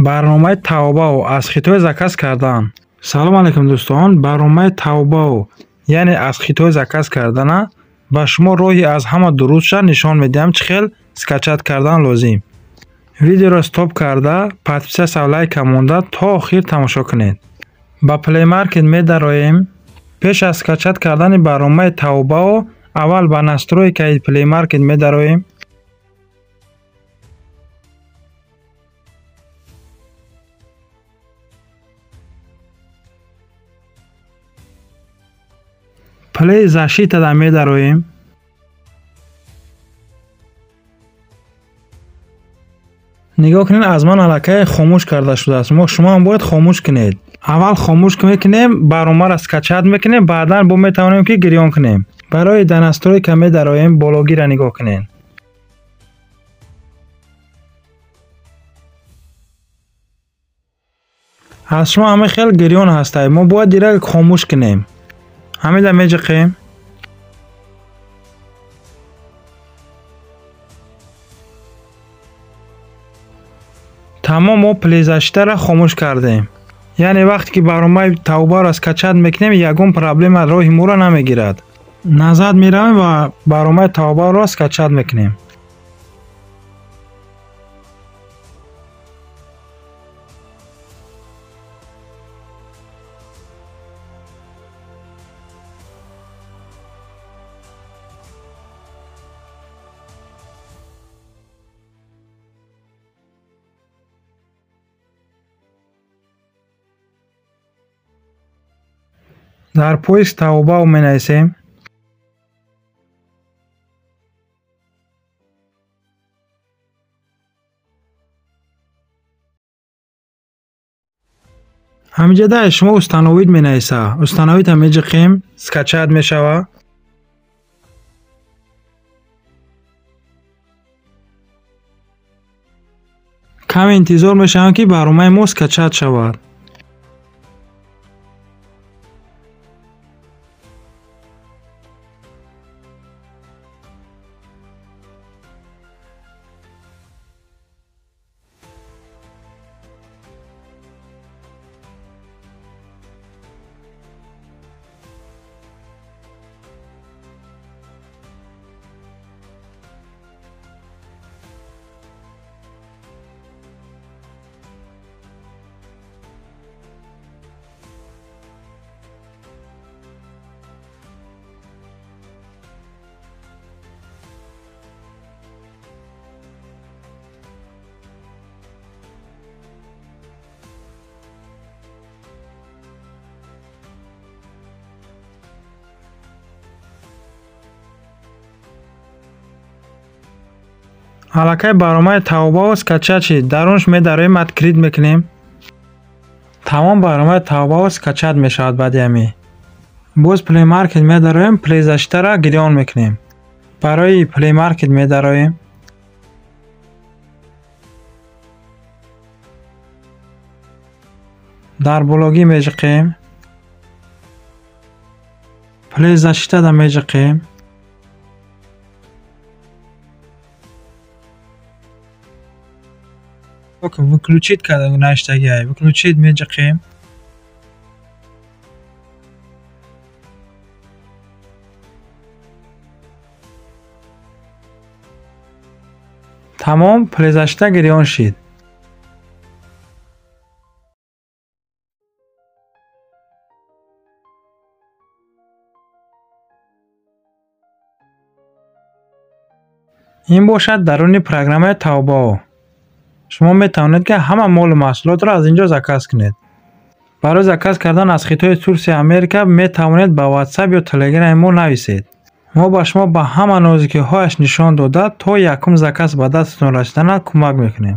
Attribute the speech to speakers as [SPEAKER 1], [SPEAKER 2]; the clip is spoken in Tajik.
[SPEAKER 1] Барномаи Taobao аз Хитой заказ кардан. Салом алейкум дӯстон, барномаи Taobao, яъне аз Хитой заказ кардана ба шумо роҳи аз ҳама дурустша нишон медиҳам, чӣ хел скачать кардан лозим. Видеоро стоп карда, подписаться, лайка монда то охир тамошо кунед. Ба Play Market медароем. Пеш аз скачать кардани барномаи Taobao аввал ба настройкаи Play Market медароем. Play защитада медароем. Нигоҳ кунед, аз ман аллакай хомӯш карда шудааст. Мо шумо ҳам бояд хомӯш кунед. Аввал хомӯш мекунем, барномаро скачать мекунем, баъдан бо метавонем ки гирён кунем. Барои дар настройка медароем, бологиро нигоҳ кунед. Аз шумо ҳама хел гирён ҳастай. Мо бояд дира хомӯш кунем. Ҳамида меҷиқем. Тамом, мо Play защитаро хомӯш кардем. Яъне вақте ки барномаи Taobao-ро скачать мекунем, ягон проблема роҳи моро намегирад. Назад меравем ва барномаи Taobao-ро скачать мекунем. Дар поиск Taobao менависем. Ҳаминҷа шумо установить менависа. Установить-а меҷиқем, скачать мешава. Каме интизор мешавам, ки барномаи мо скачать шавад. Аллакай барномаи Taobao скачать шид. Дарунш медароем, открыть мекунем. Тамом, барномаи Taobao скачать мешавад баъди ҳамин. Боз Play Market медароем, Play защитаро гирён мекунем. Барои Play Market медароем. Дар бологӣ меҷиқем. Play защитада меҷиқем. Выключить карда навиштагиай. Выключить меҷиқем. Тамом, Play защита гирён шид. Ин бошад даруни программаи Taobao. Шумо метавонед ки ҳама молу маҳсулотро аз инҷо заказ кунед. Барои заказ кардан аз Хитои, Турсия, Америка метавонед ба WhatsApp ё Telegram мо нависед. Мо ба шумо ба ҳама нозикиҳояш нишон дода, то якум заказ ба дастатон расидана кӯмак мекунем.